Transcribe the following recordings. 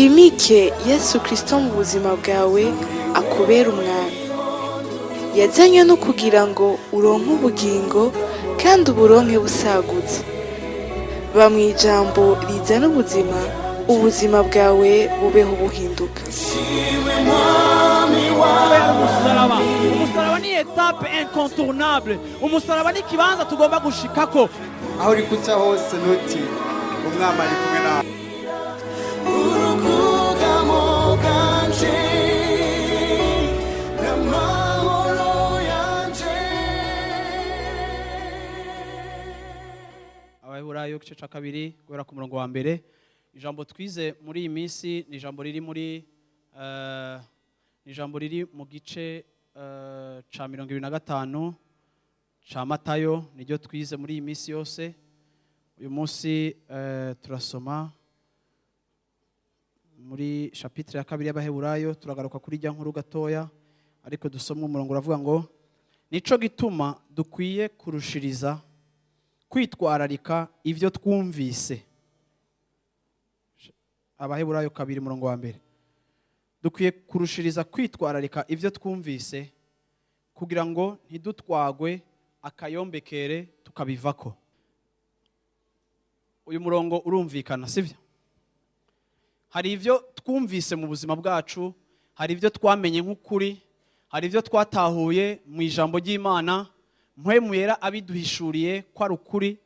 Wimike Yesu Kristo mu buzima bwawe, akubera umwami. Yazanywe no kugira ngo uronke ubugingo kandi uburonke busagutse. Ba mu ijambo rizana ubuzima, ubuzima bwawe bubeho buhinduka. Umusaraba, umusaraba ni étape incontournable. Umusaraba ni ikibanza tugomba gushikako. Aho uri kuca hose, ntutinye, Umwami ari kumwe nawe. Urukugamo bwanje n'amahoro yanje. Abaheburayo, igice cya 2, guhera ku murongo wa 1. Ijambo twize muri iyi minsi ni ijambo riri mu gice ca 25 ca Matayo. Niryo twize muri iyi minsi yose. Uyu munsi turasoma muri chapitre ya 2 y'Abaheburayo. Turagaruka kuri rya nkuru gatoya, ariko dusoma umurongo uravuga ngo: "Nico gituma dukwiye kurushiriza kwitwararika ibyo twumvise." Abaheburayo 2, umurongo wa 1: dukwiye kurushiriza kwitwararika ibyo twumvise kugira ngo ntidutwagwe akayombekere tukabivako. Uyu murongo urumvikana, sibyo? Hari ibyo twumvise mu buzima bwacu, hari ibyo twamenye nk'ukuri, hari ibyo twatahuye mu ijambo ry'Imana, Mpwemu Yera abiduhishuriye ko ari ukuri.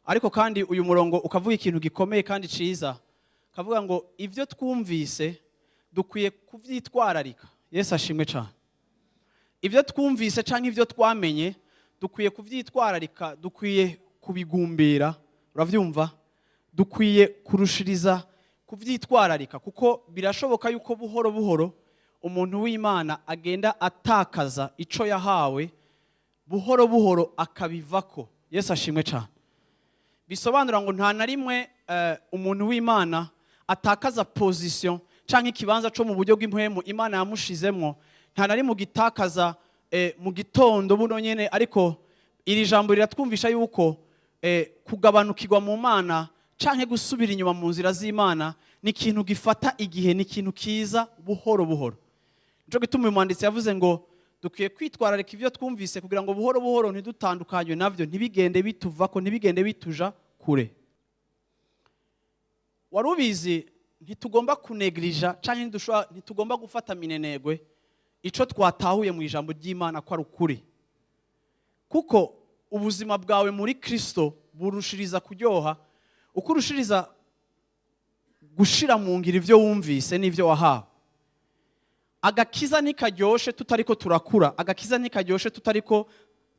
Ariko kandi uyu murongo ukavuga ikintu gikomeye kandi ciza, kavuga ngo ibyo twumvise dukwiye kuvyitwararika. Yesu ashimwe cyane. Ibyo twumvise canke ibyo twamenye dukwiye kuvyitwararika, dukwiye kubigumbira. Uravyumva? Dukwiye kurushiriza kuvyitwararika, kuko birashoboka yuko buhoro buhoro umuntu w'Imana agenda atakaza ico yahawe, buhoro buhoro akabivako. Yesu ashimwe cyane. Bisobanura ngo nta na rimwe umuntu w'Imana atakaza position canke ikibanza co mu buryo bw'impwemu Imana yamushizemwo. Nta na rimwe ugitakaza mu gitondo buno nyene. Ariko iri jambo riratwumvisha yuko kugabanukirwa mu Mana canke gusubira inyuma mu nzira z'Imana ni ikintu gifata igihe, ni ikintu kiza buhoro buhoro. Nico gituma uyu mwanditsi yavuze ngo dukwiye kwitwararika ibyo twumvise kugira ngo buhoro buhoro ntidutandukanywe navyo, ntibigende bituvako, ntibigende bituja kure. Wari ubizi? Ntitugomba kunegirija canke ntitugomba gufata minenegwe ico twatahuye mu ijambo ry'Imana ko ari ukuri, kuko ubuzima bwawe muri Kristo burushiriza kuryoha uko urushiriza gushira mu ngiro ivyo wumvise n'ivyo wahawe. Agakiza ntikaryoshe tutariko turakura, agakiza ntikaryoshe tutariko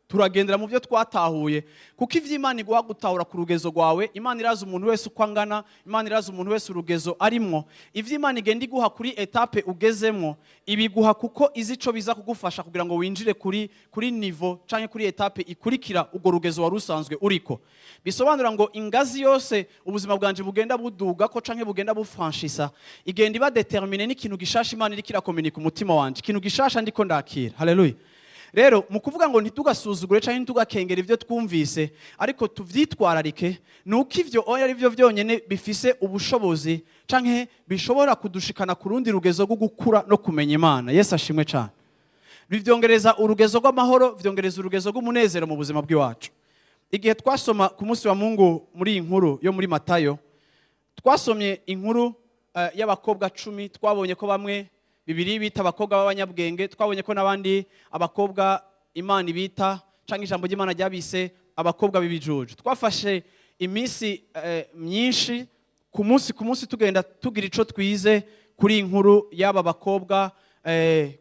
turagendera mu byo twatahuye, kuko ivyo Imana iguha gutahura ku rugezo rwawe, Imana irazi umuntu wese uko angana, Imana irazi umuntu wese urugezo arimwo. Ivyo Imana igenda iguha kuri étape ugezemwo, ibiguha kuko izi ico biza kugufasha kugira ngo winjire kuri niveau canke kuri étape ikurikira urwo rugezo wari usanzwe uriko. Bisobanura ngo ingazi yose ubuzima bwanje bugenda buduga ko canke bugenda bufranchisa, igenda iba déterminée n'ikintu gishasha Imana iriko irakominika umutima wanje, ikintu gishasha ndiko ndakira. Haleluya! Rero mu kuvuga ngo ntitugasuzugure canke ntitugakengere ivyo twumvise, ariko tuvyitwararike, nuko ivyo oya ari byo vyonyene bifise ubushobozi canke bishobora kudushikana ku rundi rugezo rwo gukura no kumenya Imana. Yesu ashimwe cane. Bivyongereza urugezo rw'amahoro, vyongereza urugezo rw'umunezero mu buzima bw'iwacu. Igihe twasoma ku munsi wa Mungu muri iyi nkuru yo muri Matayo, twasomye inkuru y'abakobwa 10. Twabonye ko bamwe bibiri bita abakobwa b'abanyabwenge, twabonye ko n'abandi abakobwa Imana ibita canke ijambo ry'Imana ryabise abakobwa b'ibijuju. Twafashe iminsi myinshi, ku munsi ku munsi, tugenda tugira ico twize kuri iyi nkuru y'aba bakobwa,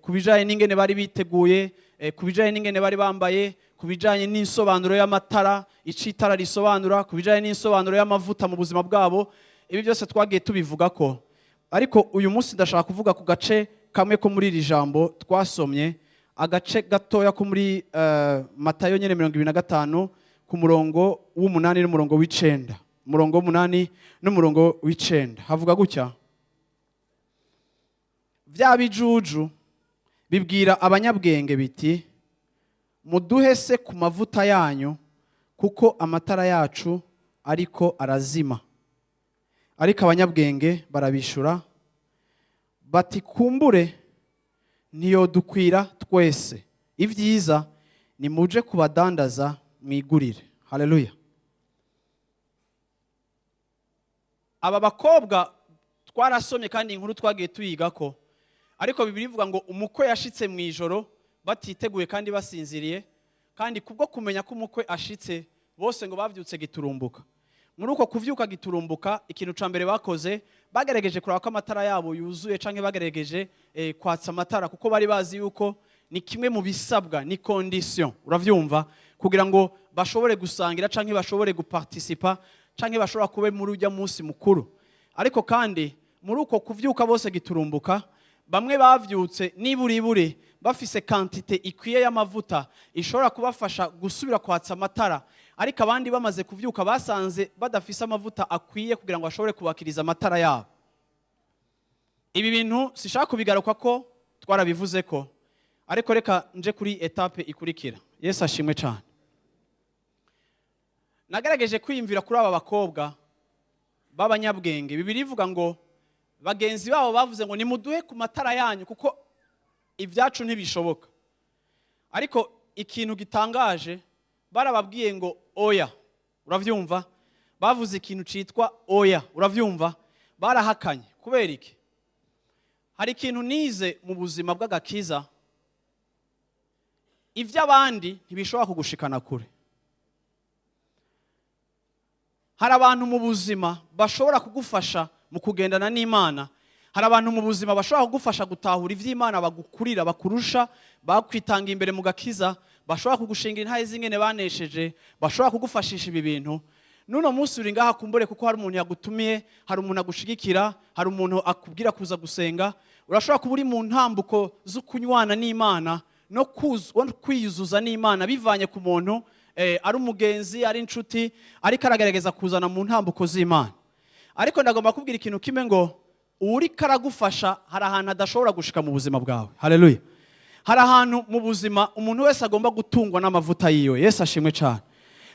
ku bijanye n'ingene bari biteguye, ku bijanye n'ingene bari bambaye, ku bijanye n'insobanuro y'amatara, ico itara risobanura, ku bijanye n'insobanuro y'amavuta mu buzima bwabo. Ibi byose twagiye tubivuga ko, ariko uyu munsi ndashaka kuvuga ku gace kamwe ko muri iri jambo twasomye, agace gatoya ko muri Matayo nyene 25, ku murongo w'8 n'umurongo w'9. Umurongo w'8 n'umurongo w'9 havuga gutya: "Vya bijuju bibwira abanyabwenge biti: 'Muduhe se ku mavuta yanyu, kuko amatara yacu ariko arazima.' Ariko abanyabwenge barabishura Bati: "Kumbure ntiyodukwira twese. Ibyiza nimuje kubadandaza mwigurire." Haleluya! Aba bakobwa twarasomye kandi inkuru twagiye tuyiga ko, ariko Bibiliya ivuga ngo umukwe yashitse mu ijoro batiteguye kandi basinziriye. Kandi kubwo kumenya ko umukwe ashitse, bose ngo bavyutse giturumbuka. Muri uko kuvyuka giturumbuka, ikintu ca mbere bakoze, bagerageje kuraba ko amatara yabo yuzuye canke bagerageje kwatsa amatara, kuko bari bazi yuko ni kimwe mu bisabwa, ni condition, uravyumva, kugira ngo bashobore gusangira canke bashobore guparticipa canke bashobora kuba muri ujya munsi mukuru. Ariko kandi muri uko kuvyuka bose giturumbuka, bamwe bavyutse niburiburi bafise quantité ikwiye y'amavuta ishobora kubafasha gusubira kwatsa amatara, ariko abandi bamaze kuvyuka basanze badafise amavuta akwiye kugira ngo bashobore kubakiriza amatara yabo. Ibi bintu sishaka kubigaruka ko twarabivuze ko, ariko reka nje kuri étape ikurikira. Yesu ashimwe cyane. Nagerageje kwiyumvira kuri aba bakobwa b'abanyabwenge. Bibiliya ivuga ngo bagenzi babo bavuze ngo: "Nimuduhe ku matara yanyu kuko ibyacu ntibishoboka." Ariko ikintu gitangaje, barababwiye ngo oya. Uravyumva, bavuze ikintu citwa oya. Uravyumva, barahakanye. Kubera iki? Hari ikintu nize mu buzima bw'agakiza: iby'abandi ntibishobora kugushikana kure. Hari abantu mu buzima bashobora kugufasha mu kugendana n'Imana, hari abantu mu buzima bashobora kugufasha gutahura iby'Imana, bagukurira, bakurusha, bakwitanga imbere mu gakiza, bashobora kugushinga intahe z'ingene banesheje, bashobora kugufashisha ibi bintu. N'uno munsi uri ngaha kumbure kuko hari umuntu yagutumiye, hari umuntu agushigikira, hari umuntu akubwira kuza gusenga. Urashobora kuba uri mu ntambuko zo kunywana n'Imana no kwiyuzuza n'Imana bivanye ku muntu, ari umugenzi, ari inshuti, ariko aragerageza kuzana mu ntambuko z'Imana. Ariko ndagomba kubwira ikintu kimwe, ngo uwuriko aragufasha hari ahantu adashobora gushika mu buzima bwawe. Haleluya! Hari ahantu mu buzima umuntu wese agomba gutungwa n'amavuta yiwe. Yesu ashimwe cyane.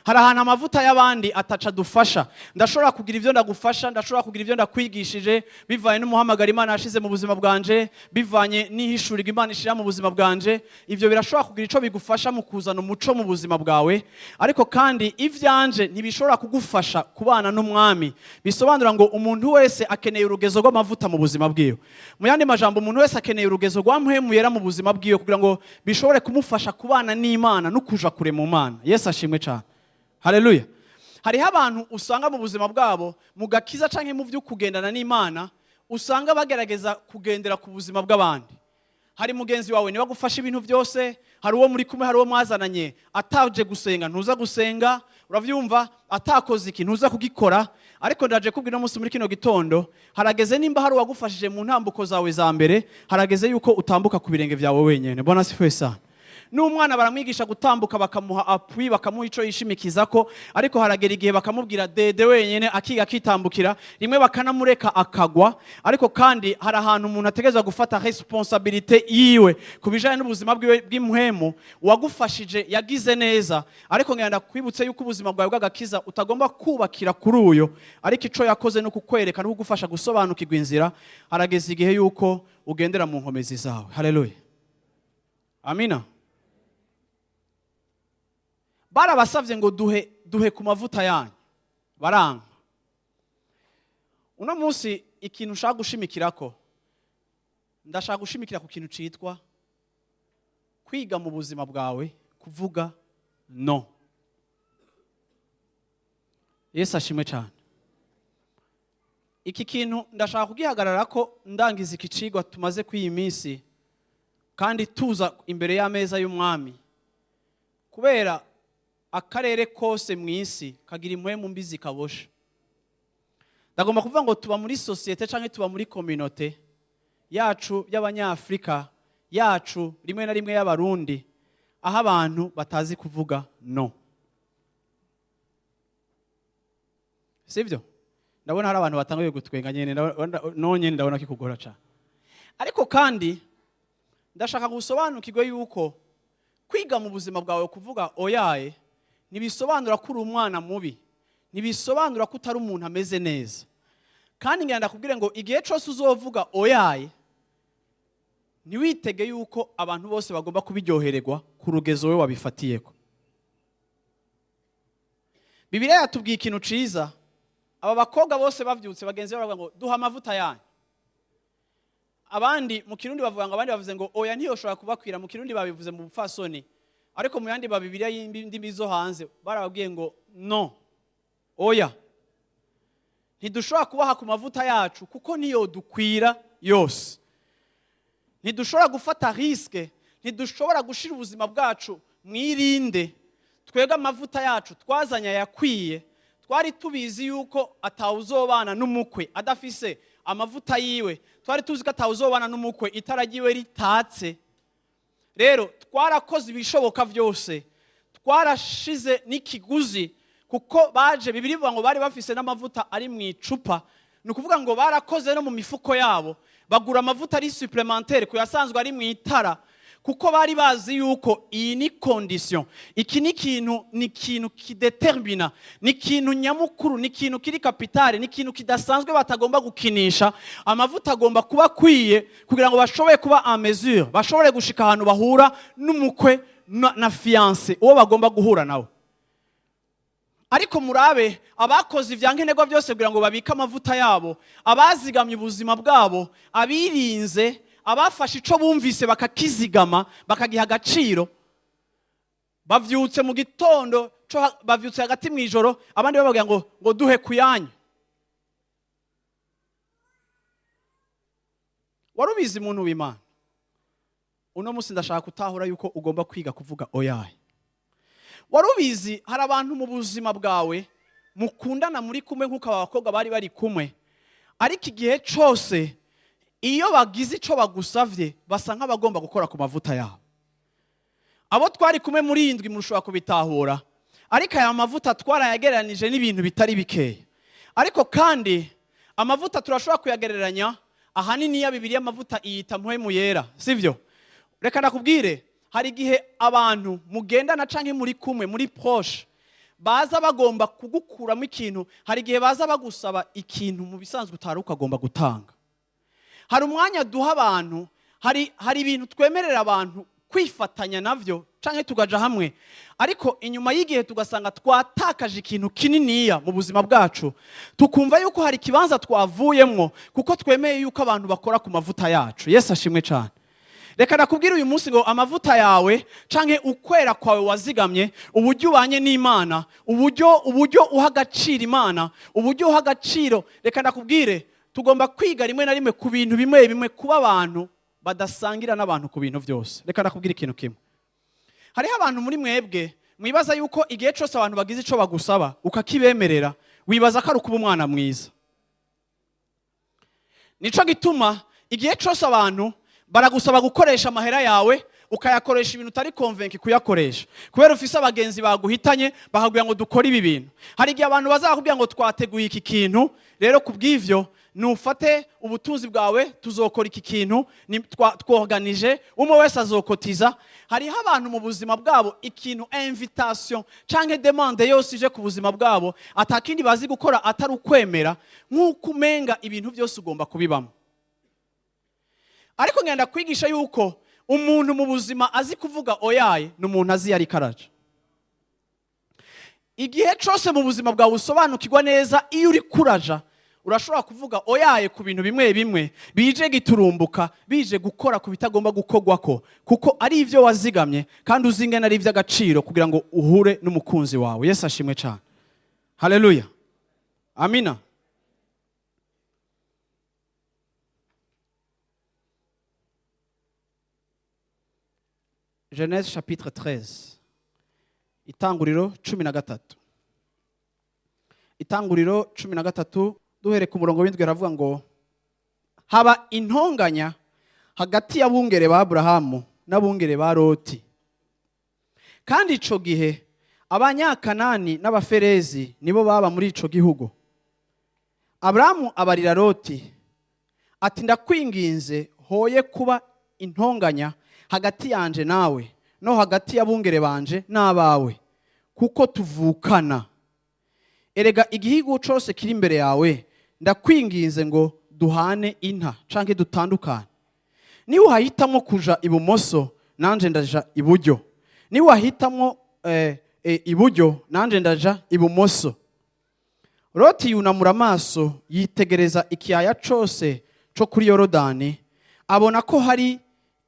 Hari ahantu amavuta y'abandi ataca adufasha. Ndashobora kugira ibyo ndagufasha, ndashobora kugira ibyo ndakwigishije bivanye n'umuhamagaro Imana yashize mu buzima bwanje, bivanye n'ihishurirwa Imana ishira mu buzima bwanje. Ibyo birashobora kugira ico bigufasha mu kuzana umuco mu buzima bwawe, ariko kandi ivyanje ntibishobora kugufasha kubana n'Umwami. Bisobanura ngo umuntu wese akeneye urugezo rw'amavuta mu buzima bwiwe. Mu yandi majambo, umuntu wese akeneye urugezo rwa Mpwemu Yera mu buzima bwiwe kugira ngo bishobore kumufasha kubana n'Imana no kuja kure mu Mana. Yesu ashimwe cyane. Haleluya! Hariho abantu usanga mu buzima bwabo mu gakiza canke mu byo kugendana n'Imana, usanga bagerageza kugendera ku buzima bw'abandi. Hari mugenzi wawe niba gufasha ibintu byose, hari uwo muri kumwe, hari uwo mwazananye, ataje gusenga ntuza gusenga, uravyumva, atakoze iki ntuza kugikora. Ariko ndaje kubwira umunsi muri kino gitondo, harageze nimba hari uwagufashije mu ntambuko zawe za mbere, harageze yuko utambuka ku birenge byawe wenyene. Bwana asifiwe sana. N'umwana baramwigisha gutambuka, bakamuha appui, bakamuha ico yishimikiza ko, ariko haragera igihe bakamubwira dede wenyene, akiga akitambukira, rimwe bakanamureka akagwa. Ariko kandi hari ahantu umuntu ategerezwa gufata responsabilité yiwe ku bijanye n'ubuzima bwiwe bw'impwemu. Uwagufashije yagize neza, ariko ngenda kwibutse yuko ubuzima bwawe bw'agakiza utagomba kubakira kuri uyo. Ariko ico yakoze no kukwereka no kugufasha gusobanukirwa inzira. Harageze igihe yuko ugendera mu nkomezi zawe. Haleluya, amina. Barabasavye ngo: "Duhe, duhe ku mavuta yanyu." Baranga. Uno munsi ikintu ushaka gushimikirako, ndashaka gushimikira ku kintu citwa kwiga mu buzima bwawe kuvuga no. Yesu ashimwe cyane. Iki kintu ndashaka kugihagarara ko ndangiza iki cigwa tumaze kw'iyi minsi kandi tuza imbere y'ameza y'Umwami, kubera akarere kose mu isi kagira impwemu mbi zikabosha. Ndagomba kuvuga ngo tuba muri société canke tuba muri communauté yacu y'Abanyafrika yacu, rimwe na rimwe y'Abarundi, aho abantu batazi kuvuga no. Sivyo? Ndabona hari abantu batanguye gutwenga nyene, no nyene ndabona kikugora cyane. Ariko kandi ndashaka gusobanukirwe yuko kwiga mu buzima bwawe kuvuga oyaye ntibisobanura ko uri umwana mubi, ntibisobanura ko utari umuntu ameze neza. Kandi ngenda ndakubwire ngo igihe cyose uzovuga oyaye Ntiwitege yuko abantu bose bagomba kubiryohererwa ku rugezo we wabifatiyeko. Bibiliya yatubwiye ikintu ciza. Aba bakobwa bose bavyutse, bagenzi babo bavuga ngo: "Duha amavuta yanyu." Abandi mu Kirundi bavuga ngo, abandi bavuze ngo: "Oya, ntiyoshobora kubakwira." Mu Kirundi babivuze mu bupfasoni, ariko mu yandi ba Bibiliya y'indimi zo hanze barababwiye ngo: "No, oya, ntidushobora kubaha ku mavuta yacu kuko niyo dukwira yose. Ntidushobora gufata risque, ntidushobora gushira ubuzima bwacu mwirinde. Twebwe amavuta yacu twazanye ayakwiye. Twari tubizi yuko atawuzobana n'umukwe adafise amavuta yiwe. Twari tuzi ko atawuzobana n'umukwe itara ryiwe ritatse. Rero twarakoze ibishoboka byose, twarashize n'ikiguzi." Kuko baje, Bibiliya ivuga ngo bari bafise n'amavuta ari mu icupa. Ni ukuvuga ngo barakoze no mu mifuko yabo, bagura amavuta ari supplémentaire ku yasanzwe ari mu itara, kuko bari bazi yuko iyi ni condition. Iki ni ikintu, ni ikintu kidetermina, ni ikintu nyamukuru, ni ikintu kiri capitale, ni ikintu kidasanzwe batagomba gukinisha. Amavuta agomba kuba akwiye kugira ngo bashobore kuba en mesure, bashobore gushika ahantu bahura n'umukwe na fiancé, uwo bagomba guhura nawe. Ariko murabe abakoze ibyankenerwa byose kugira ngo babike amavuta yabo, abazigamye ubuzima bwabo, abirinze, abafashe ico bumvise bakakizigama, bakagiha agaciro. Bavyutse mu gitondo bavyutse hagati mu ijoro, abandi bababwira ngo duhe kuyanyu. Wari ubizi, muntu w'Imana? Uno munsi ndashaka gutahura yuko ugomba kwiga kuvuga oyaye. Wari ubizi, hari abantu mu buzima bwawe mukundana, muri kumwe nk'uko aba bakobwa bari bari kumwe, ariko igihe cyose iyo bagize icyo bagusavye basa nk'abagomba gukora ku mavuta yabo. Abo twari kumwe muri iyi ndwi mushobora kubitahura. Ariko aya mavuta twarayagereranije n'ibintu bitari bikeya. Ariko kandi amavuta turashobora kuyagereranya ahanini, ya Bibiliya amavuta iyita Mpwemu Yera, sivyo? Reka nakubwire, hari igihe abantu mugendana canke muri kumwe, muri proche, baza bagomba kugukuramo ikintu. Hari igihe baza bagusaba ikintu mu bisanzwe utari ukagomba gutanga. Hari umwanya duha abantu, hari ibintu twemerera abantu kwifatanya navyo canke tugaja hamwe, ariko inyuma y'igihe tugasanga twatakaje ikintu kininiya mu buzima bwacu, tukumva yuko hari ikibanza twavuyemwo kuko twemeye yuko abantu bakora ku mavuta yacu. Yesu ashimwe cyane. Reka nakubwire uyu munsi ngo amavuta yawe canke ukwera kwawe wazigamye, uburyo ubanye n'Imana, uburyo uha agaciro Imana, uburyo uha agaciro. Reka nakubwire, tugomba kwiga rimwe na rimwe ku bintu bimwe bimwe kuba abantu badasangira n'abantu ku bintu byose. Reka nakubwire ikintu kimwe: hariho abantu muri mwebwe mwibaza yuko igihe cyose abantu bagize ico bagusaba ukakibemerera, wibaza ko ari ukuba umwana mwiza. Nico gituma igihe cyose abantu baragusaba gukoresha amahera yawe, ukayakoresha ibintu utari convaincu kuyakoresha, kubera ufise abagenzi baguhitanye bakakubwira ngo dukore ibi bintu. Hari igihe abantu bazakubwira ngo twateguye iki kintu, rero kubw'ivyo nufate ubutunzi bwawe, tuzokora iki kintu, tworganije, umwe wese azokotiza. Hariho abantu mu buzima bwabo ikintu, invitation canke demande yose ije ku buzima bwabo, atakindi bazi gukora atari ukwemera, nk'uko umenga ibintu byose ugomba kubibamo. Ariko ngenda kwigisha yuko umuntu mu buzima azi kuvuga oyaye ni umuntu azi yari karaja. Igihe cyose mu buzima bwawe usobanukirwa neza iyo uri kuraja, urashobora kuvuga oyaye ku bintu bimwe bimwe bije giturumbuka, bije gukora ku bitagomba gukorwako, kuko ari ibyo wazigamye kandi uzi ingene ari iby'agaciro kugira ngo uhure n'umukunzi wawe. Yesu ashimwe cyane. Haleluya, amina. Genèse chapitre 13, Itanguriro 13, Itanguriro 13, duhere ku murongo w'indwi. Aravuga ngo haba intonganya hagati y'abungere ba Aburahamu n'abungere ba Loti. Kandi ico gihe Abanyakanani n'Abaferezi nibo baba muri ico gihugu. Aburahamu abarira Loti ati: "Ndakwinginze, hoye kuba intonganya hagati yanje nawe, no hagati y'abungere banje n'abawe, kuko tuvukana. Erega igihugu cose kiri imbere yawe. Ndakwinginze ngo duhane inta canke dutandukane." Niwahitamo kuja ibumoso, nanje ndaja iburyo; niwahitamo iburyo, nanje ndaja ibumoso." Loti yunamura amaso, yitegereza ikiyaya cose co kuri Yorodani, abona ko hari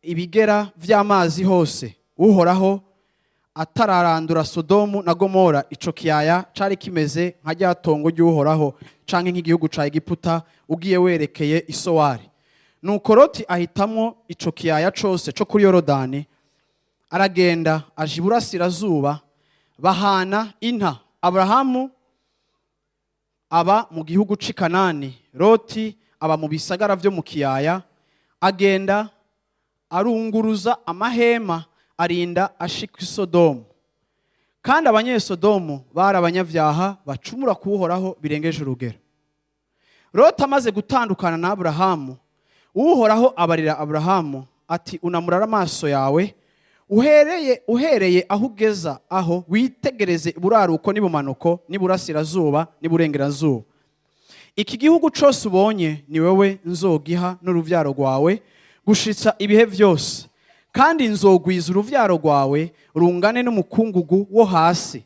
ibigera vy'amazi hose. Uhoraho atararandura Sodomu na Gomora, ico kiyaya cari kimeze nka rya tongo ry'Uhoraho, canke nk'igihugu ca Egiputa ugiye werekeye Isowari. Nuko Loti ahitamwo ico kiyaya cose co kuri Yorodani, aragenda aja iburasirazuba, bahana inta. Aburahamu aba mu gihugu c'i Kanani, Loti aba mu bisagara vyo mu kiyaya. Agenda arunguruza amahema, arinda ashika i Sodomu. Kandi Abanyesodomu bari abanyabyaha, bacumura kuwuhoraho birengeje urugero. Loti amaze gutandukana na Aburahamu, Uhoraho abarira Aburahamu ati: "Unamurara amaso yawe, uhereye aho ugeza aho, witegereze iburaruko n'ibumanuko n'iburasirazuba n'iburengerazuba. Iki gihugu cose ubonye ni wewe nzogiha n'uruvyaro rwawe gushitsa ibihe vyose, kandi nzogwiza uruvyaro rwawe rungane n'umukungugu wo hasi.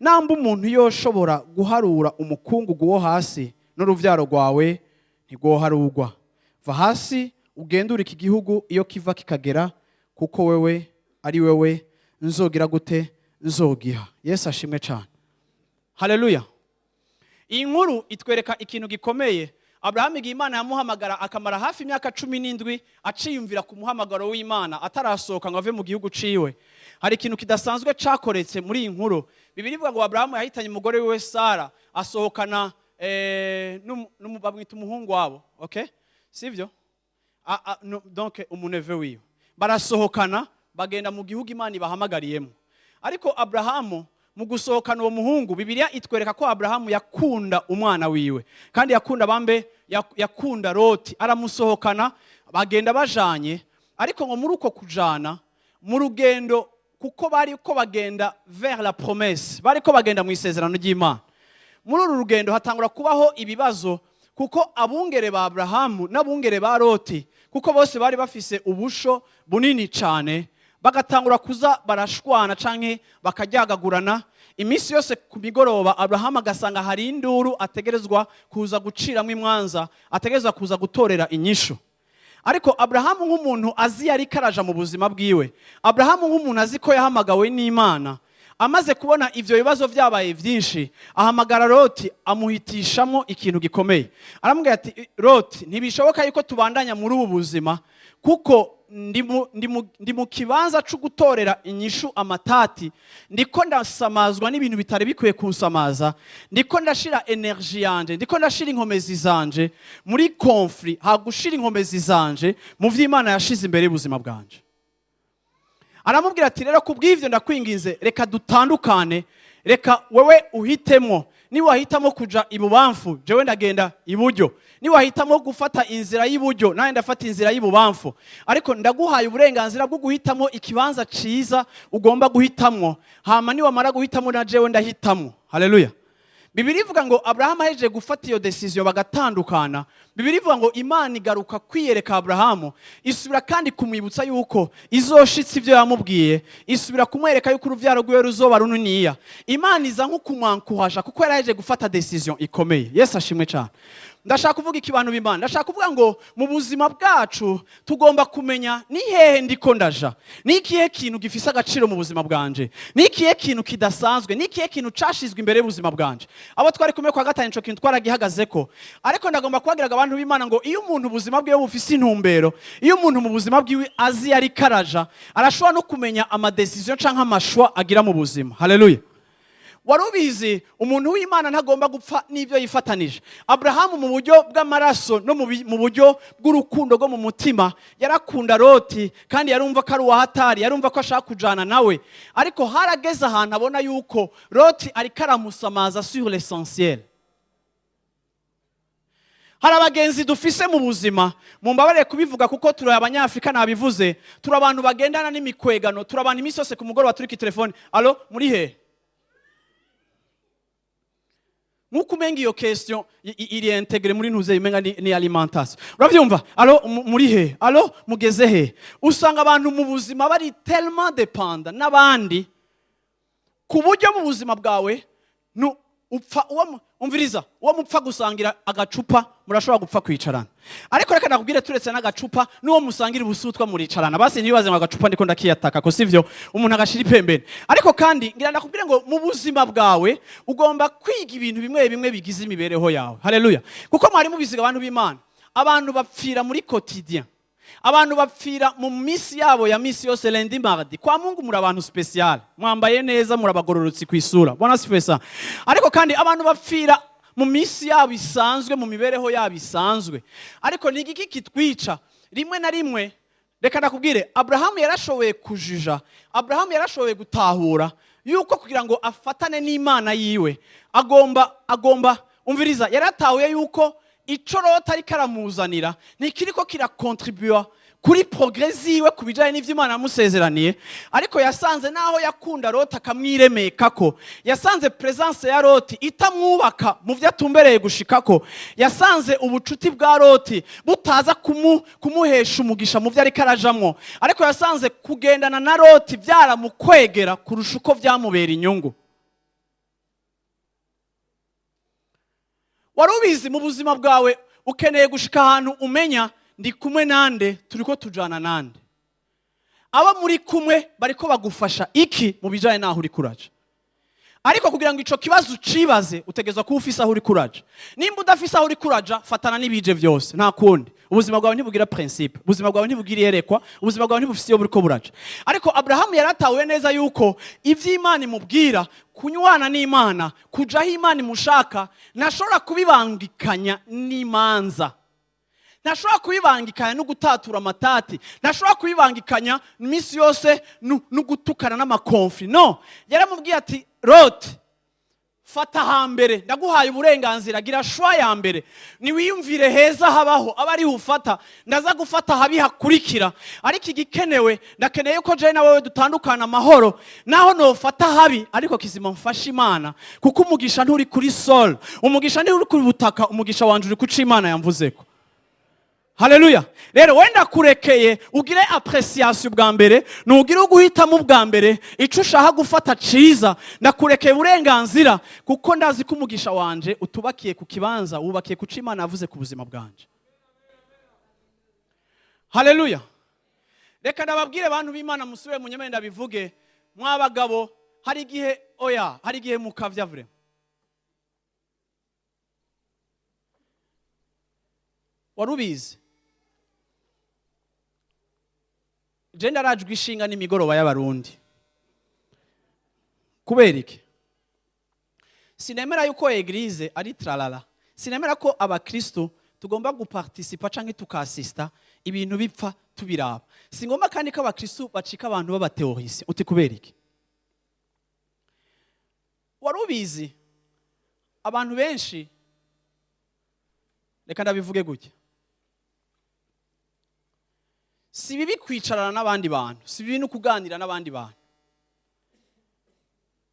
Namba umuntu yoshobora guharura umukungugu wo hasi, n'uruvyaro rwawe ntigwoharurwa. Va hasi, ugendure iki gihugu iyo kiva kikagera, kuko wewe ari wewe nzogira gute? Nzogiha." Yesu ashimwe cyane, haleluya. Iyi nkuru itwereka ikintu gikomeye. Aburahamu, igihe Imana yamuhamagara, akamara hafi imyaka 17 aciyumvira ku muhamagaro w'Imana, atarasohoka ngo ave mu gihugu ciwe, hari ikintu kidasanzwe cakoretse muri iyi nkuru. Bibiliya ivuga ngo Aburahamu yahitanye umugore wiwe Sara, asohokana bamwita umuhungu wabo, okay, sivyo? No, donc umu neveu wiwe. Barasohokana, bagenda mu gihugu Imana ibahamagariyemo. Ariko Aburahamu mu gusohokana uwo muhungu, Bibiliya itwereka ko Aburahamu yakunda umwana wiwe, kandi yakunda bambe yakunda Loti. Aramusohokana, bagenda bajanye. Ariko ngo muri uko kujana mu rugendo, kuko bari ko bagenda vers la promesse, bari ko bagenda mu isezerano ry'Imana, muri uru rugendo hatangura kubaho ibibazo, kuko abungere ba Aburahamu n'abungere ba Loti, kuko bose bari bafise ubusho bunini cyane, bagatangura kuza barashwana canke bakaryagagurana iminsi yose. Ku migoroba, Aburahamu agasanga hari induru ategerezwa kuza guciramo imwanza, ategerezwa kuza gutorera inyishu. Ariko Aburahamu nk'umuntu azi yari karaja mu buzima bwiwe, Aburahamu nk'umuntu azi ko yahamagawe n'Imana, amaze kubona ivyo bibazo vyabaye vyinshi, ahamagara Loti, amuhitishamo ikintu gikomeye. Aramubwira ati: "Loti, ntibishoboka yuko tubandanya muri ubu buzima, kuko ndi mu kibanza cyo gutorera inyishu amatati. Ndiko ndasamazwa n'ibintu bitari bikwiye kunsamaza. Ndiko ndashira énergie yanje, ndiko ndashira inkomezi zanje muri conflit, ha gushira inkomezi zanje mu vy'Imana yashize imbere y'ubuzima bwanje." Aramubwira ati: "Rero kubw'ivyo, ndakwinginze, reka dutandukane. Reka wewe uhitemo. Niwahitamo kuja ibubamfu, jewe ndagenda iburyo. Niwahitamo gufata inzira y'iburyo, nanjye ndafata inzira y'ibubamfu. Ariko ndaguhaye uburenganzira bwo guhitamo ikibanza ciza ugomba guhitamwo. Hama niwamara guhitamo, na jewe ndahitamwo." Haleluya. Bibiliya ivuga ngo Aburahamu ahejeje gufata iyo décision, bagatandukana. Bibiliya ivuga ngo Imana igaruka kwiyereka Aburahamu, isubira kandi kumwibutsa yuko izoshitsa ibyo yamubwiye, isubira kumwereka yuko uruvyaro rwiwe ruzoba runiniya. Imana iza nko kumwankuhasha, kuko yari ahejeje gufata décision ikomeye. Yesu ashimwe cyane. Ndashaka kuvuga iki, bantu b'Imana? Ndashaka kuvuga ngo mu buzima bwacu tugomba kumenya: ni hehe ndiko ndaja? Ni ikihe kintu gifise agaciro mu buzima bwanje? Ni ikihe kintu kidasanzwe? Ni ikihe kintu cashizwe imbere y'ubuzima bwanje? Abo twari kumwe kwa gatanu, ico kintu twaragihagazeko. Ariko ndagomba kubabwiraga, abantu b'Imana, ngo iyo umuntu ubuzima bwiwe bufise intumbero, iyo umuntu mu buzima bwiwe azi yari karaja, arashobora no kumenya ama décision canke ama choix agira mu buzima. Haleluya. Wari ubizi? Umuntu w'Imana ntagomba gupfa n'ibyo yifatanije. Aburahamu mu buryo bw'amaraso no mu buryo bw'urukundo rwo mu mutima, yarakunda Loti, kandi yarumva ko ari uwahatari, yarumva ko ashaka kujana nawe. Ariko harageze ahantu abona yuko Loti ariko aramusamaza sur l'essentiel. Hari abagenzi dufise mu buzima, mumbabarire kubivuga kuko turi Abanyafurika, nabivuze, turi abantu bagendana n'imikwegano, turi abantu iminsi yose ku mugoroba turi ku telefone: "Allô, muri he?" Nkuko umenga iyo question iri intégrée muri ntuze, umenga ni alimentation. Uravyumva? Allô, muri he? Allô, mugeze he? Usanga abantu mu buzima bari tellement dépendant n'abandi, ku buryo mu buzima bwawe nu upfa uwo umviriza, uwo mupfa gusangira agacupa murashobora gupfa kwicarana. Ariko reka nakubwire, turetse n'agacupa, n'uwo musangira ubusutwa muricarana. Basi ntibaze ngo agacupa ndiko ndakiyataka ko sivyo, umuntu agashira ipembeni. Ariko kandi ngira ndakubwire ngo mu buzima bwawe ugomba kwiga ibintu bimwe bimwe bigize imibereho yawe. Haleluya! Kuko mwari mubiziga, abantu b'Imana, abantu bapfira muri quotidien, abantu bapfira mu minsi yabo ya minsi yose, lundi, mardi. Kwa Mungu muri abantu spécial, mwambaye neza, murabagororotsi ku isura. Bwana asifiwe sana. Ariko kandi abantu bapfira mu minsi yabo isanzwe, mu mibereho yabo isanzwe. Ariko ni igiki kitwica rimwe na rimwe? Reka ndakubwire, Aburahamu yarashoboye kujija, Aburahamu yarashoboye gutahura yuko kugira ngo afatane n'Imana yiwe agomba, umviriza, yaratahuye yuko ico Loti ariko aramuzanira ntikiriko kirakontribuwa kuri progrès ziwe ku bijanye n'ivyo Imana yamusezeraniye. Ariko yasanze naho yakunda Loti akamwiremekako, yasanze présence ya Loti itamwubaka mu vyo atumbereye gushikako. Yasanze ubucuti bwa Loti butaza kumuhesha umugisha mu vyo ariko arajamwo. Ariko yasanze kugendana na Loti byaramukwegera kurusha uko vyamubera inyungu. Wari ubizi? Mu buzima bwawe ukeneye gushika ahantu umenya ndi kumwe nande, turiko tujana nande, abo muri kumwe bariko bagufasha iki mu bijanye n'aho uri kuraja. Ariko kugira ngo ico kibazo ucibaze, utegerezwa kuba ufise aho uri kuraja. Nimba udafise aho uri kuraja, fatana n'ibije vyose, nta kundi. Ubuzima bwawe ntibugira principe, ubuzima bwawe ntibugira iyerekwa, ubuzima bwawe ntibufise iyo buriko buraja. Ariko Aburahamu yaratahuye neza yuko ivy'Imana imubwira, kunywana n'Imana, kuja aho Imana imushaka, ntashobora kubibangikanya n'imanza, ntashobora kubibangikanya no gutatura amatati, ntashobora kubibangikanya iminsi yose no gutukana n'ama conflits. No yaramubwiye ati: "Loti, fata hambere, ndaguhaye uburenganzira, gira choix ya mbere, niwiyumvire heza habaho aba ariho ufata, ndaza gufata habi hakurikira. Ariko igikenewe, ndakeneye ko jewe na wewe dutandukana amahoro. Naho nofata habi, ariko kizima mfashe Imana, kuko umugisha nturi kuri sol, umugisha nturi kuri butaka, umugisha wanje uri kuca Imana yamvuzeko." Haleluya! Rero wenda kurekeye ugire appréciation bwa mbere, nugire uguhitamo ubwa mbere ico ushaka gufata ciza. Ndakurekeye uburenganzira, kuko ndazi ko umugisha wanje utubakiye ku kibanza, wubakiye ku co Imana yavuze ku buzima bwanje. Haleluya! Reka ndababwire, bantu b'Imana, musubire munyemere ndabivuge, mwabagabo, hari igihe, oya, hari igihe mukavya vraiment. Wari ubizi? Je ndarajwe ishinga n'imigoroba y'Abarundi. Kubera iki? Sinemera yuko église ari tralala, sinemera ko abakristo tugomba guparticipa canke tukasista ibintu bipfa tubiraba. Singomba kandi ko abakristo bacika abantu b'aba théoriciens. Uti kubera iki? Wari ubizi? Abantu benshi, reka ndabivuge gutya, si bibi kwicarana n'abandi bantu, si bibi no kuganira n'abandi bantu.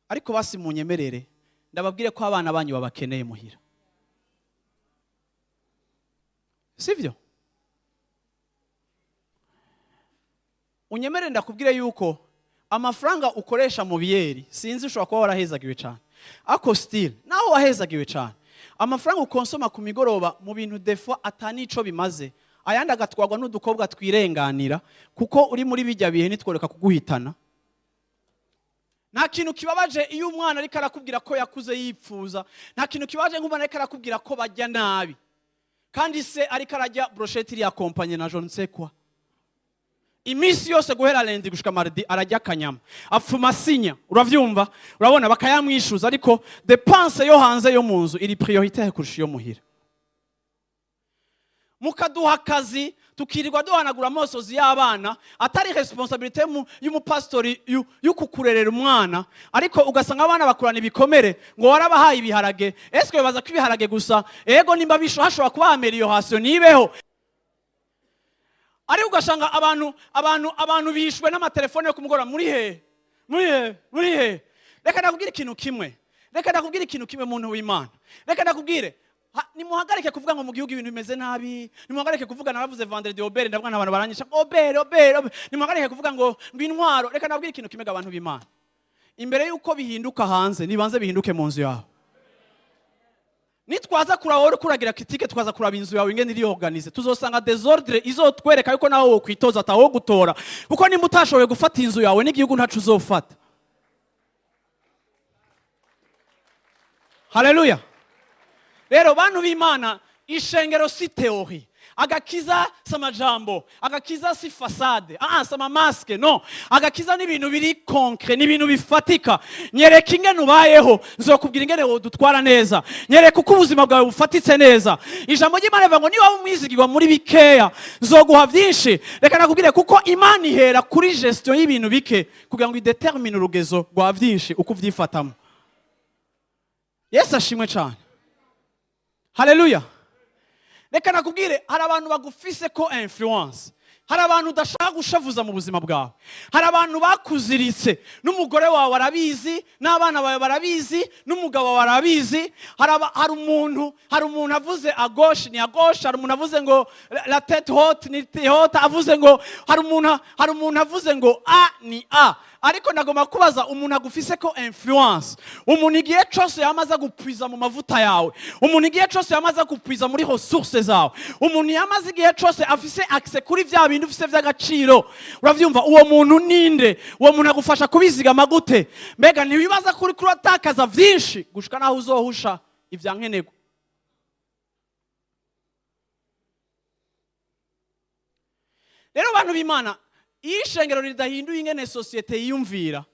Ariko basi munyemerere ndababwire ko abana banyu babakeneye muhira, sivyo? Unyemerere ndakubwire yuko amafaranga ukoresha mu biyeri, sinzi, ushobora kuba warahezagiwe cyane, ariko still naho wahezagiwe cyane, amafaranga ukonsoma ku migoroba mu bintu des fois atanico bimaze, ayandi agatwarwa n'udukobwa twirenganira, kuko uri muri bijya bihe nitworeka kuguhitana. Nta kintu kibabaje iyo umwana ariko arakubwira ko yakuze yipfuza. Nta kintu kibabaje nk'umwana ariko arakubwira ko bajya nabi, kandi se ariko arajya brochette iri accompagnée na je ne sais quoi iminsi yose, guhera lundi gushika mardi arajya akanyama, apfuma asinya. Uravyumva? Urabona bakayamwishuza, ariko dépense yo hanze yo mu nzu iri prioritaire kurusha iyo muhira. Mukaduha akazi, tukirirwa duhanagura amosozi y'abana, atari responsabilité y'umupasitori y'ukukurerera umwana. Ariko ugasanga abana bakurana ibikomere ngo warabahaye ibiharage. Ese bibaza ko ibiharage gusa? Ego, nimba hashobora kuba amélioration nibeho. Ariko ugasanga abantu bishwe n'amatelefone yo kumugoroba. Muri he? Muri he? Muri he? Reka ndakubwira ikintu kimwe. Reka ndakubwire ikintu kimwe, muntu w'Imana. Reka ndakubwire, nimuhagarike kuvuga ngo mu gihugu ibintu bimeze nabi. Nimuhagarike kuvuga, naravuze vendredi obere, ndavuga n'abantu baranyisha obere obere obere. Nimuhagarike kuvuga ngo intwaro. Reka ndabwire ikintu kimwe, abantu b'Imana, imbere yuko bihinduka hanze, nibanze bihinduke mu nzu yawe. Nitwaza kuraba wowe kuragira critique, twaza kuraba inzu yawe ingene iri organisée, tuzosanga désordre izotwereka yuko nawe wokwitoza atawo gutora, kuko nimba utashoboye gufata inzu yawe, n'igihugu ntaco uzofata. Haleluya! Rero bantu b'Imana, ishengero si théorie, agakiza si amajambo, agakiza si façade, si amamasques, no. Agakiza ni ibintu biri concret, ni ibintu bifatika. Nyereka ingene ubayeho, nzokubwira ingene wodutwara neza. Nyereka uko ubuzima bwawe bufatitse neza. Ijambo ry'Imana rivuga ngo niba umwizigirwa muri bikeya, nzoguha byinshi. Reka nakubwire, kuko Imana ihera kuri gestion y'ibintu bike kugira ngo idétermine urugezo rwa byinshi uko ubyifatamo. Yesu ashimwe cyane. Haleluya! Reka nakubwire, hari abantu bagufise ko influence, hari abantu udashaka gushavuza mu buzima bwawe, hari abantu bakuziritse. N'umugore wawe arabizi, n'abana bawe barabizi, n'umugabo wawe arabizi. Hari umuntu avuze à gauche ni à gauche, hari umuntu avuze ngo la tête haute ni haute, avuze ngo hari umuntu avuze ngo a ni a. Ariko ndagomba kubaza, umuntu agufise ko influence, umuntu igihe cyose yamaze gupwiza mu mavuta yawe, umuntu igihe cyose yamaze gupwiza muri ressources zawe, umuntu yamaze igihe cyose afise accès kuri vya bintu ufise vy'agaciro, uravyumva, uwo muntu ninde? Uwo muntu agufasha kubizigama gute? Mbega ntiwibaza ko uriko uratakaza vyinshi gushika naho uzohusha ivya nkenerwa? Rero bantu b'Imana, iyo ishengero ridahinduye ingene société yiyumvira,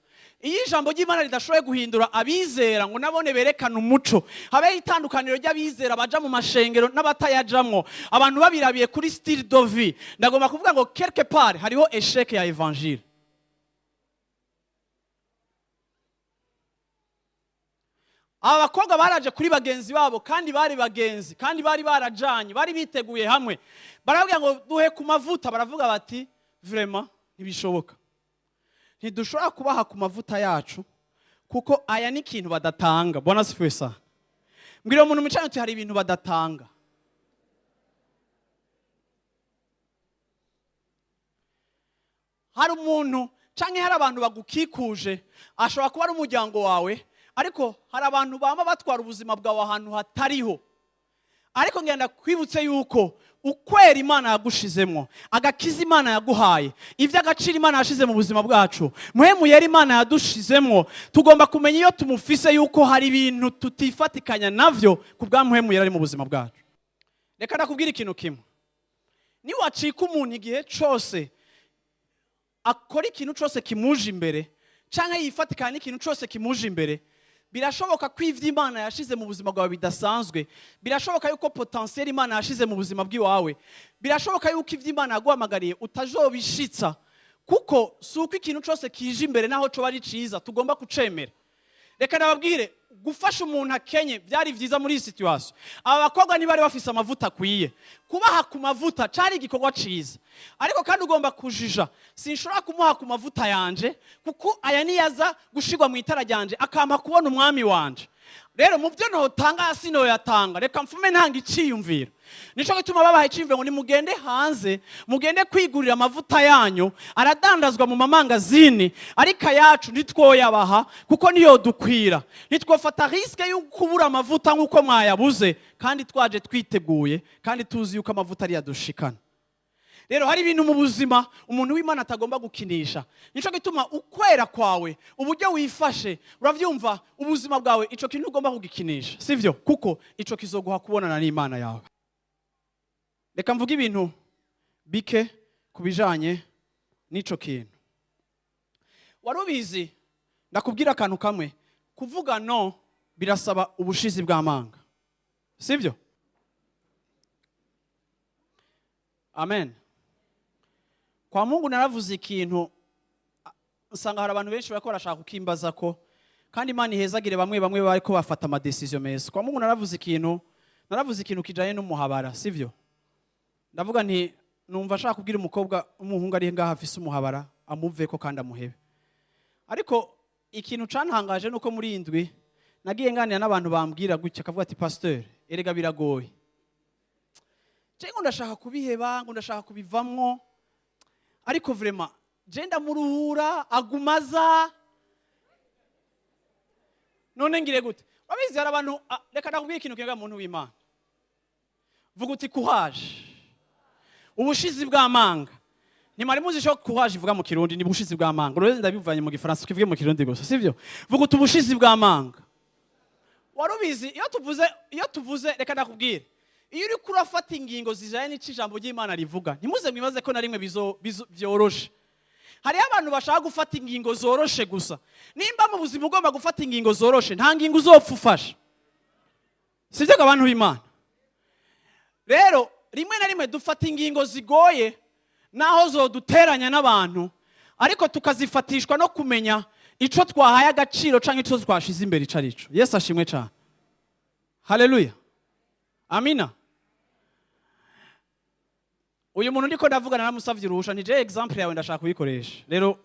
iyo ijambo ry'Imana ridashoboye guhindura abizera ngo nabone berekane umuco, habeho itandukaniro ry'abizera baja mu mashengero n'abatayajamwo, abantu babirabiye kuri style de vie, ndagomba kuvuga ngo quelque part hariho échec ya évangile. Aba bakobwa baraje kuri bagenzi babo, kandi bari bagenzi, kandi bari barajanye, bari biteguye hamwe. Barabwira ngo duhe ku mavuta. Baravuga bati vraiment ntibishoboka, ntidushobora kubaha ku mavuta yacu, kuko aya ni ikintu badatanga. Bwana asifiwe sana. Mbwira umuntu mwicaranye uti hari ibintu badatanga. Hari umuntu canke hari abantu bagukikuje, ashobora kuba ari umuryango wawe, ariko hari abantu bama batwara ubuzima bwawe ahantu hatariho. Ariko ngenda kwibutse yuko ukwera Imana yagushizemwo, agakiza Imana yaguhaye, iby'agaciro Imana yashize mu buzima bwacu, muhemu yera Imana yadushizemwo, tugomba kumenya iyo tumufise yuko hari ibintu tutifatikanya navyo ku bwa muhemu yera ari mu buzima bwacu. Reka ndakubwira ikintu kimwe: niwacika umuntu igihe cose akora ikintu cyose kimuje imbere cyangwa yifatikanya n'ikintu cyose kimuje imbere, birashoboka ko ivyo Imana yashize mu buzima bwawe bidasanzwe, birashoboka yuko potentiel Imana yashize mu buzima bw'iwawe, birashoboka yuko ivyo Imana yaguhamagariye utajobishitsa, kuko si uko ikintu cyose kije imbere, naho coba ari ciza, tugomba kucemera. Reka nababwire, gufasha umuntu akenye byari byiza muri iyi situation. Aba bakobwa ntibari bafise amavuta akwiye. Kubaha ku mavuta cari igikorwa ciza, ariko kandi ugomba kujija: sinshobora kumuha ku mavuta yanje, kuko aya niyaza gushirwa mu itara ryanje akampa kubona umwami wanje. Rero mu byo notanga sinoyatanga, reka mfume ntanga iciyumviro. Nico gituma babaha iciyumviro ngo nimugende hanze, mugende kwigurira amavuta yanyu, aradandazwa mu mamangazini, ariko ayacu ntitwoyabaha kuko niyo dukwira. Ntitwofata risque yo kubura amavuta nk'uko mwayabuze, kandi twaje twiteguye, kandi tuzi yuko amavuta ari yadushikana. Rero hari ibintu mu buzima umuntu w'Imana atagomba gukinisha. Nico gituma ukwera kwawe, uburyo wifashe, uravyumva, ubuzima bwawe, ico kintu ugomba kugikinisha, sivyo? Kuko ico kizoguha kubonana n'Imana yawe. Reka mvuge ibintu bike ku bijanye n'ico kintu. Wari ubizi? Ndakubwira akantu kamwe: kuvuga no birasaba ubushizi bw'amanga, sivyo? Amen. Kwa Mungu naravuze ikintu, nsanga hari abantu benshi bariko barashaka kukimbaza ko, kandi Imana ihezagire bamwe bamwe bariko bafata amadécisions meza. Kwa Mungu naravuze ikintu, naravuze ikintu kijanye n'umuhabara, sivyo? Ndavuga nti numva ashaka kubwira umukobwa, umuhungu ari ngaha afise umuhabara, amuveko kandi amuhebe. Ariko ikintu cantangaje nuko muri iyi ndwi Nagiye nganira n'abantu bambwira gutya, akavuga ati: "Pasteur, erega biragoye, je ngo ndashaka kubiheba, ngo ndashaka kubivamwo, ariko vraiment je ndamuruhura, agumaza. None ngire gute?" Wabizi, hari abantu, reka ndakubwira ikintu kinga. Muntu w'Imana, vuga uti: "Courage, ubushizi bw'amanga." Ntimwari muzi ico courage ivuga mu Kirundi? Ni ubushizi bw'amanga. Uretse ndabivanye mu Gifaransa, tukivuge mu Kirundi gusa, sivyo? Vuga uti: "Ubushizi bw'amanga." Wari ubizi? Iyo tuvuze, reka ndakubwire, iyo uriko urafata ingingo zijanye n'ico ijambo ry'Imana rivuga, ntimuze mwibaze ko na rimwe vyoroshe. Hariho abantu bashaka gufata ingingo zoroshe gusa. Nimba mu buzima ugomba gufata ingingo zoroshe, nta ngingo uzopfa ufashe, sibyo? Abantu b'Imana rero, rimwe na rimwe dufata ingingo zigoye naho zoduteranya n'abantu, ariko tukazifatishwa no kumenya ico twahaye agaciro canke ico twashize imbere ico arico. Yesu ashimwe cane, haleluya, amina. Uyu muntu ndiko ndavugana, namusavye uruhusha, ni je exemple yawe ndashaka kuyikoresha. Rero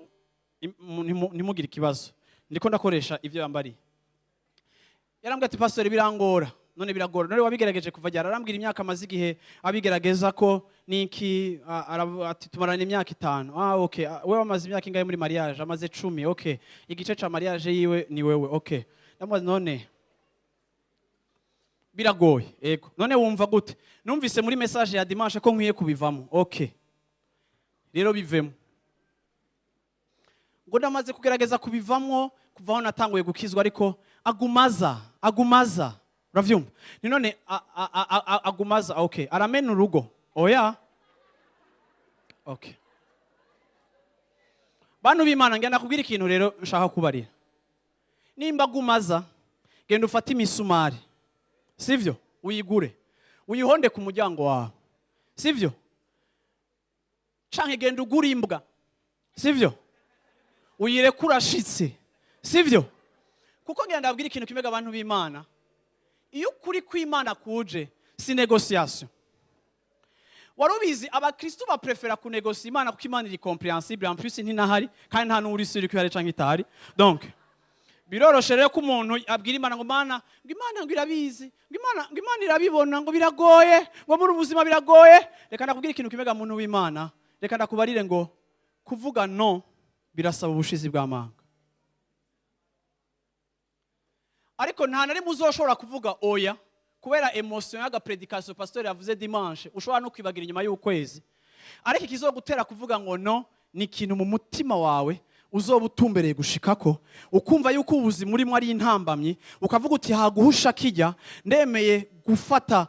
ntimugire ikibazo, ndiko ndakoresha ivyo yambariye. Yarambwiye ati: "Pastor, birangora." None biragora? None wabigerageje kuva ryari? Arambwira imyaka amaze igihe abigerageza ko niki, ati: "Tumarana imyaka 5." Ah, okay. Ah, wewe wamaze imyaka ingahe muri mariage? Amaze 10. Okay, igice ca mariage yiwe ni wewe. Okay, ndamubaza: "None biragoye?" "Ego." "None wumva gute?" "Numvise muri message ya dimanche ko nkwiye kubivamo." "Okay, rero bivemo." Ngo: "Ndamaze kugerageza kubivamwo kuva aho natanguye gukizwa, ariko agumaza, agumaza." Uravyumva? Ni none agumaza. Okay, aramena urugo? Oya. Okay, bantu b'Imana, ngenda kubwira ikintu rero nshaka kubarira. Nimba agumaza, genda ufate imisumari, sivyo? Uyigure, uyihonde ku muryango wawe, sivyo? Canke genda ugure imbwa, sivyo? Uyireke urashitse, sivyo? Kuko ngenda ndabwira ikintu kimwe, abantu b'Imana: iyo ukuri kw'Imana kuje, si négociation. Wari ubizi? Abakristu baprefera kunegosia Imana, kuko Imana iri compréhensible. En plus ntinahari, kandi nta n'uri sûr ko ihari canke itahari. Donc biroroshe rero ko umuntu abwira Imana ngo: "Mana," ngo, "Imana ngo irabizi," ngo, "Imana," ngo, "Imana irabibona," ngo, "biragoye," ngo, "muri ubuzima biragoye." Reka ndakubwira ikintu kimwe, muntu w'Imana, reka ndakubarire ngo kuvuga no birasaba ubushizi bw'amanga, ariko nta na rimwe uzoshobora kuvuga oya kubera émotion y'agaprédication pasteur yavuze dimanche, ushobora no kwibagira inyuma y'ukwezi. Ariko ikizogutera kuvuga ngo no ni ikintu mu mutima wawe uzoba utumbereye gushikako, ukumva yuko ubuzima urimo ari intambamyi, ukavuga uti: "Haguhusha kijya, ndemeye gufata,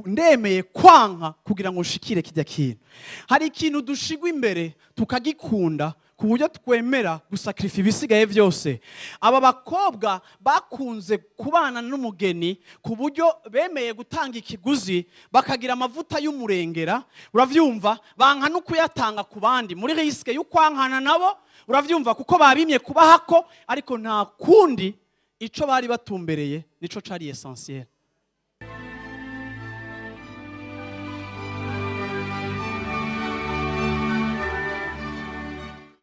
ndemeye kwanka kugira ngo nshikire kijya kintu." Hari ikintu dushigwa imbere tukagikunda ku buryo twemera gusakirifa ibisigaye byose. Aba bakobwa bakunze kubana n'umugeni ku buryo bemeye gutanga ikiguzi, bakagira amavuta y'umurengera, uravyumva? Banka no kuyatanga ku bandi muri risque y'ukwankana nabo, uravyumva? Kuko babimye kubahako, ariko nta kundi, ico bari batumbereye nico cari essentiel.